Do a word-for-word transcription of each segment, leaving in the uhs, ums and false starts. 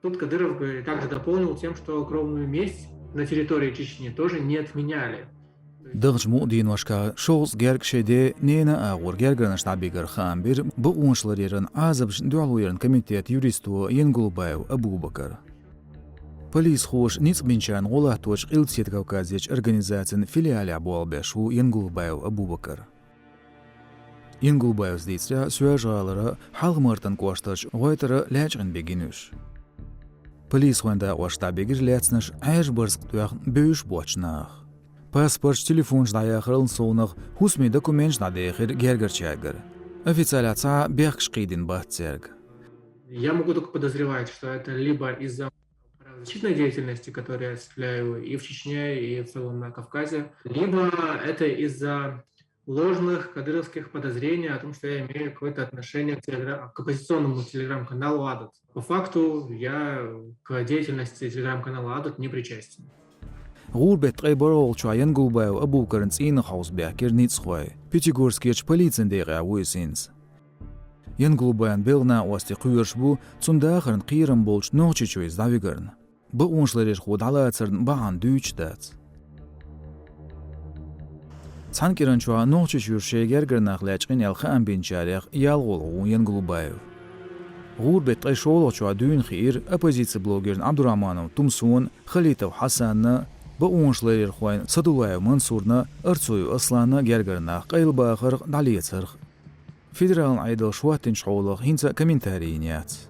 Тут Кадыров, говорит, также дополнил тем, что кровную месть на территории Чечни тоже не отменяли. Дахча мукъа дийношка шовзткъа герга шоай даь, наьна агӀор гергарнаш дӀабигар хаам бир бакъонашларъяран, Ӏазапашна дуьхьалъяран комитета юристо Янгулбаев Абубакара. Полисхоша ницкъ бинчарна гӀо латточа Къилбаседа Кавказерчу организацин филиалехь болх беш ву Янгулбаев Абубакар. Янгулбаевс дийцарехь, Соьлжа-ГӀалара, Хьалха-Мартан кӀоштарчу гӀойтӀара лаьчкъина бигина уьш. Полисхойн дакъошка дӀабигира лаьцнарш Ӏаьржа барзкъа тоьхна бевзаш боцчу наха. Паспорташ, телефонаш дӀаяхарал совнах хӀусамийн документаш дӀадехира гергарчаьргара. Официалехь цхьа а бехкаш кхийдина бац цаьрга. Я могу только подозревать, что это либо из-за правозащитной деятельности, которую я осуществляю и в Чечне, и в целом на Кавказе, либо это из-за ложных кадыровских подозрений о том, что я имею какое-то отношение к, телегра- к оппозиционному телеграм-каналу «Адат». По факту я к деятельности телеграм-канала «Адат» не причастен. ГӀуран беттан ткъе бархӀолгӀачохь Янгулбаев Абубакаран цӀийнах хьовса баьхкира ницкъахой. Пятигорскерчу полицин декъехь ву иза хӀинца. Янгулбаевн белхан накъостий кхоьруш бу цуьнан дахарна кхерам болчу Нохчийчу иза дӀавигарна. Бакъонашларъярхо дӀалацарна бахьана дуьйцуш дац. Цхьана кӀиран чохь Нохчийчуьра шайн гергара нах лаьчкъина аьлла хаам бинчарех ялхолгӀа ву Янгулбаев. ГӀуран беттан ткъе шолгӀачохь дуьйна хиира оппозицин блогерна Абдурахманов Тумсона, Халитов Хьасанна, бакъонашларъярхойн Садулаев Мансурна, Арцуев Асланна гергара нах къайлабахарх а, дӀалецарх а. Федералан Ӏедалша хӀоттийначу хьолах хӀинца а комментарий йина яц.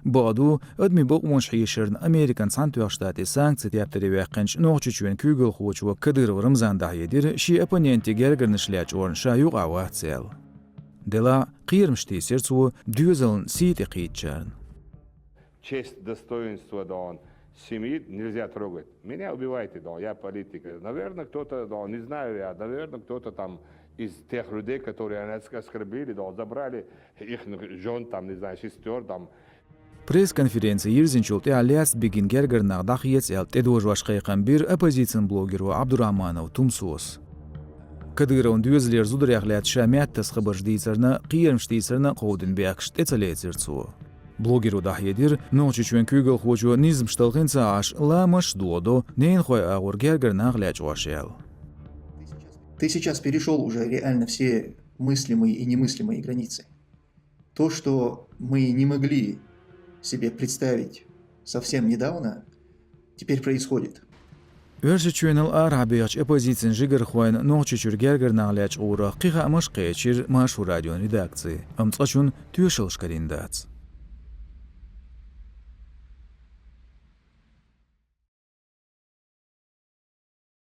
Бакъду, адамийн бакъонаш хьешарна Американ Цхьаьнатоьхначу Штатийн санкцийн тептаре ваьккхинчу Нохчийчоьнан куьйгалхочо Кадыров Рамзана дӀахьедира шен оппонентийн гергарнаш лечкъорна ша юкъахь вац аьлла. Делахь а кхерамаш тийсира цо доьзална сий тӀе кхийдачарна. Честь, достоинство, да, он, семьи нельзя трогать. Меня убивайте, да, я политик. Наверное, кто-то, да, не знаю я, наверное, кто-то там из тех людей, которые нас оскорбили, да, забрали их жён, там, не знаю, сестёр, там. Пресс-конференци йирзинчул тӀаьхьа лаьцна бигина гергара нах дӀахеца аьлла тӀедожош кхайкхам бира оппозицин блогеро Абдурахманов Тумсос. Кадыровн доьзалера зударех лаьцна ша меттаза хабарш дийцарна, кхерамаш тийсарна кховдийна бехкаш тӀе ца лецира цо. Блогеро дӀахьедира, Нохчийчоьнан куьйгалхочо низамаш талхийна ца Ӏаш, ламазаш а дохадо, ненахойн агӀор гергара нах лечкъош аьлла. Ты сейчас перешёл уже реально все мыслимые и немыслимые границы. То, что мы не могли себе представить совсем недавно, теперь происходит. Оьрсийчоьнал арахьа бехачу оппозицин жигархойн Нохчийчуьра гергара нах лечкъорах кхин хаамаш а кхечира Маршо радион редакци, амма цкъачунна тоьшаллаш карийна дац.